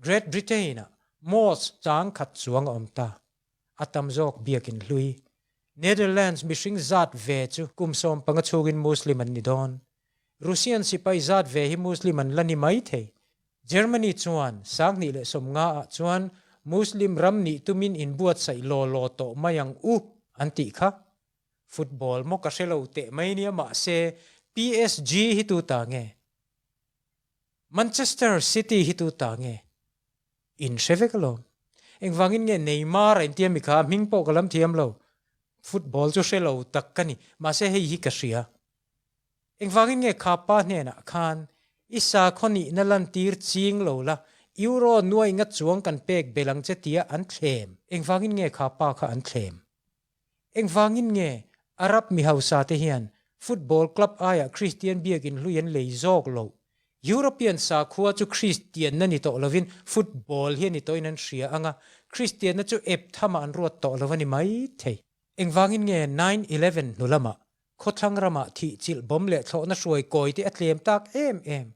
Great Britain-ah mosque chang khat chuang a awm ta. A tam zawk biakin hlui. Netherlands mihring zat ve chu kum 15 chhungin Muslim an ni dawn. Russian sipai zat ve hi Muslim an la ni mai thei. Germany chuan 2050 ah chuan Muslim ram nih tumin inbuatsaih law law tawh mai ang u an tih kha. Football maw ka hre lo teh mai nia mahse PSG hi tu ta nge? Manchester City hi tu ta nge? In hre vek alawm. Engvangin nge Neymar a intia mi kha hming pawh ka lam thiam lo. Football chu hre lo tak ka ni mahse hei hi ka hria. Engvangin nge kha pa hnenah khan i sakhaw nihna lantir ching lo la, Euro nuai nga chuang kan pek belh ang che tia an thlem. Engvangin nge kha pa kha an thlem? Engvangin nge Arab mi hausa te hian football club aiah Kristian biakin hlui an lei zawk loh? European sakhua chu Kristianna ni tawh lovin football hi a ni tawhin an hria ang a, Kristianna chu ep thamah an ruat tawh lo a ni maithei. Engvangin nge 9/11 hnu lamah Khawthlang ramah thih chilh bawm leh thlawhna hruai kawi te a tlem tak em em.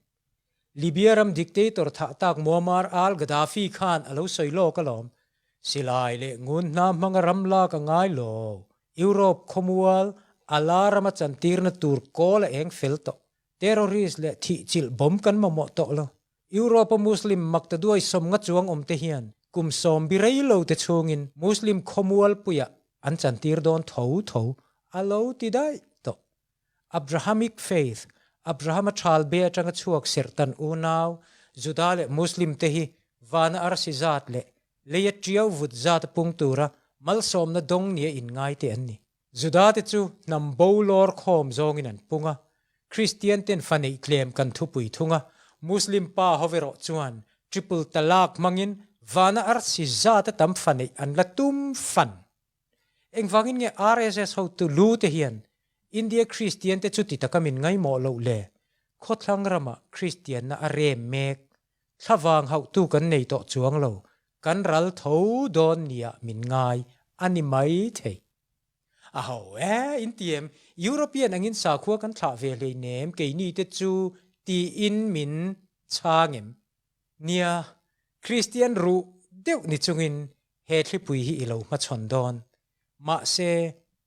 Libya ram dictator thah tak Muammar al-Gaddafi khan a lo sawi lawk alawm. Silai leh ngun hna hmanga ram lak a ngai lo. Europe khawmual a la rama chantirna tur kawl a eng fel tawh. Terrorist leh thih chilh bawm kan mamawh tawh lo. Europe-a Muslim maktaduai 50 chuang awm te hian kum sawm bi rei lo te chhungin Muslim khawmual puiah an chantir dawn tho tho a lo ti daih tawh. Abrahamic faith, Abrahama thal be atanga chhuak serhtan unau, Juda leh Muslim te hi vana arsi zat leh leia tiau vut zat a pung tura malsawmna dawng nia inngai te an ni. Juda te chu hnam bo lawr khawm zawngin an pung a, Kristian ten fa neih tlem kan thupui thung a, Muslim pa ho erawh chuan triple talak hmangin vana arsi zat a tam fa neih an la tum fan. Engvangin nge RSS hotu lu te hian India Kristian te chuti taka min ngaimawh loh le? Khawthlang ramah Kristianna a rem mek. Thlavang hauhtu kan nei tawh chuang lo, kan ral tho dawn nia min ngai a ni mai thei. A ho e, in ti em? European angin sakhua kan thlah ve hleinem keini te chu tiin min chhang em? Nia, Kristian ruh deuh ni chungin he thlipui hi i lo hmachhawn dawn. Mahse,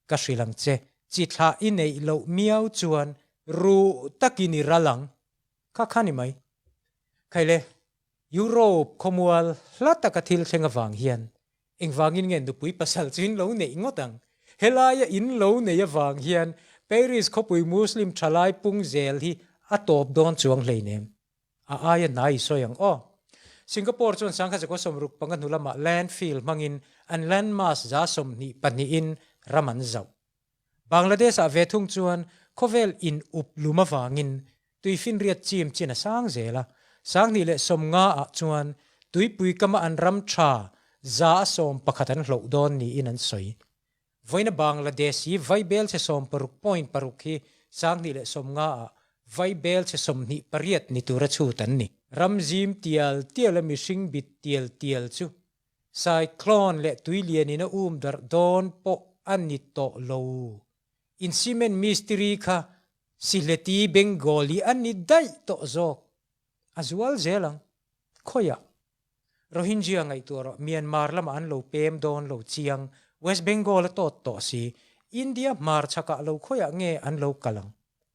ka hrilh ang che, chi thlah i neih loh miau chuan ruh takin i ral ang. Kha kha ni mai. Khaile, Europe khawmual hla taka thil thleng avang hian engvangin nge nupui pasal chu in lo neih ngawt ang? Helaia in lo neih avang hian Paris khawpui Muslim thalai pung zel hi a tawp dawn chuang hleinem. A aia hnai i sawi ang aw. Singapore chuan 1965 hnu lamah landfill hmangin an landmass 22%-in ram an zauh. Bangladesh-ah ve thung chuan khawvel in up lum avangin tuifinriat chim chin a sang zel a, 2050-ah chuan tuipui kama an ram tha 111% an hloh dawn niin an sawi. Vawiina Bangladesh hi vaibel chhe 60.6 hi 2050-ah vaibel chhe 28 ni tura chhut an ni. Ram zim tial tiala mihring bit tial tial chu Cyclone leh tuilianin a um darh dawn pawh a ni tawh lo. In cement mistiri kha Sihleti Bengali a ni daih tawh zawk. A zual zel ang. Khawiah? Rohingya ngaihtuah rawh, Myanmar lamah an lo pem dawn lo chiang, West Bengal a tawt tawh si, India hmarchhakah lo khawiah nge an lo kal ang?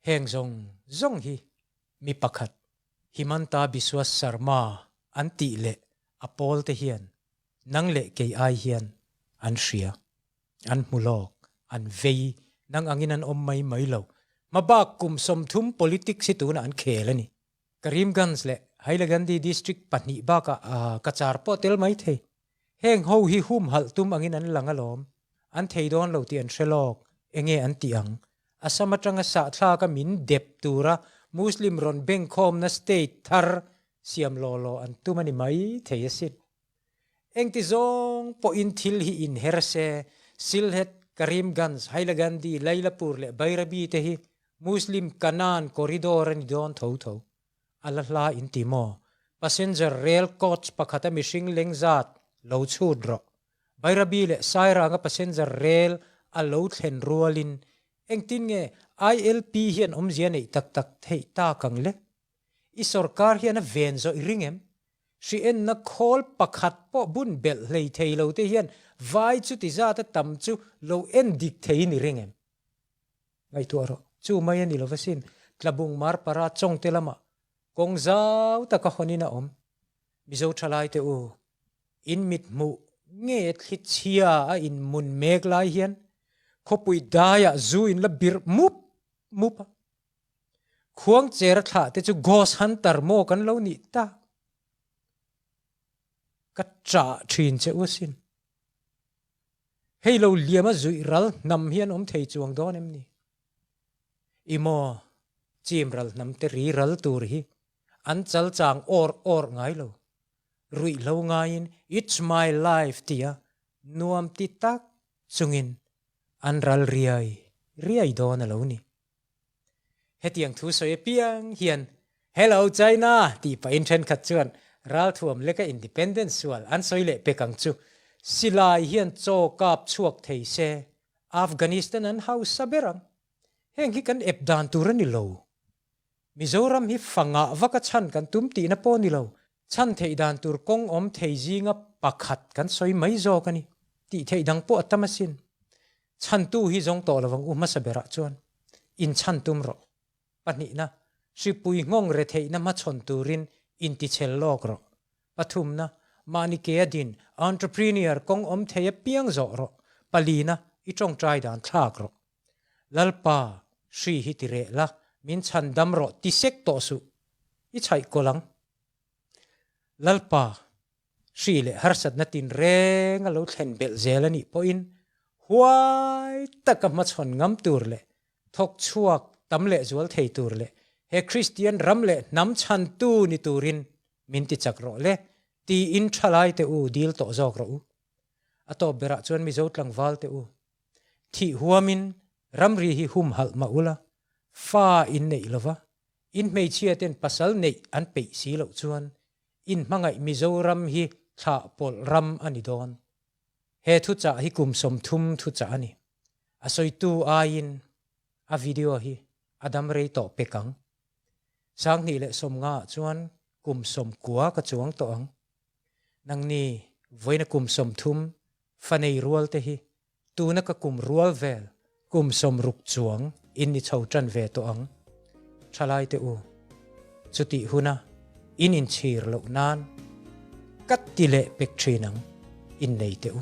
Heng zawng zawng hi mi pakhat Himanta Biswas Sarma an tih leh a pawl te hian nang leh kei ai hian an hria, an hmu lawk, an vei, nang angin an awm mai mai lo. Hmabak kum 30 politics hi tunah an khel a ni. Karimganj leh Hailakandi district pahnih bakah ka char pawh tel mai thei. Heng ho hi humhalh tum angin an lang alawm. An thei dawn lo tih an hre lawk. Enge an tih ang? Assam atanga sahthlaka min dep tura Muslim rawn bengkhawmna state thar siam law law an tum a ni mai thei asin. Engti zawng pawhin thil hi inher se, Sylhet, Karimganj, Hailakandi, Lailapur leh Bairabi te hi Muslim Kanan corridor a ni dawn tho tho. A la hla in ti maw? Passenger rail coach pakhata mihring leng zat lo chhut rawh. Bairabi leh Sairanga passenger rail a lo thlen rualin engtin nge ILP hian awmzia neih tak tak theih tak ang le? I sorkar hian a ven zawh i ring em? Hri enna khawl pakhat pawh bun belh hlei thei lo te hian vai chuti zata tam chu lo en dik thei ni ring em? Ngaihtuah rawh, chu mai a ni lo va sin, Tlabung Marpara Chawngte lamah kawng zau taka hawnin a awm. Mizo thalaite u, in mit hmuh nge thli chhia a in mun mek lai hian khawpui daiah zu in la birh mup mup a. Khuang cher a thlah te chu ghost hunter maw kan lo nih tak? Ka chah thin che u asin. Hei lo liam a zuih ral hnam hi an awm thei chuang dawn em ni? I maw chim ral hnam te ri ral tur hi an chal chang awr awr ngai lo. Ruihhlo ngaiin it's my life tia nuam ti tak chungin an ral riai riai dawn a lo ni. Hetiang thu sawi apiang hian Hello China tih pahin thenkhat chuan ralthuam leka independence sual an sawi leh pek ang chu. Silai hian chaw kap chhuak thei se Afghanistan an hausa ber ang. Heng hi kan ep dan tur a ni lo. Mizoram hi fa ngah vaka chhan kan tum tihna pawh a ni lo. Chhan theih dan tur kawng awm thei zinga pakhat kan sawi mai zawk a ni. Tih theih dang pawh a tam asin. Chhantu hi zawng tawh lovang u hmasa berah chuan inchhan tum rawh. Pahnihna, hripui nghawng re theihna hmachhawn turin intichhel lawk rawh. Pathumna, mahni ke a din, entrepreneur, kawng awm thei apiang zawh rawh. Palina, i tawngtai dan thlak rawh. Lalpa, hri hi ti reh la, min chhan dam rawh ti sek tawh suh. I chhaih kawlh ang. Lalpa, hri leh harsatna tinreng a lo thlen belh zel a nih pawhin huai taka hmachhawn ngam tur leh thawk chhuak tam leh zual thei tur leh he Kristian ram leh hnam chhantu ni turin min ti chak rawh le tiin thalai te u dil tawh zawk rawh u. A tawp berah chuan Mizo tlangval te u thih huamin ramri hi humhalh mah ula fa in neih lova in hmeichhia ten pasal neih an peih si loh chuan In hmangaih Mizoram hi thlah pawlh ram a ni dawn. He thuchah hi kum 30 thuchah a ni. A sawitu aiin a video hi a dam rei tawh pek ang. 2015 ah chuan kum 90 ka chuang tawh ang. Nangni vawiina kum 30 fa nei rual te hi Tuna ka kum rual vel kum 60 chuang in ni chho tan ve tawh ang. Thalai te u, chutih huna in inchhir loh nan ka ti leh pek thin ang, innei teh u.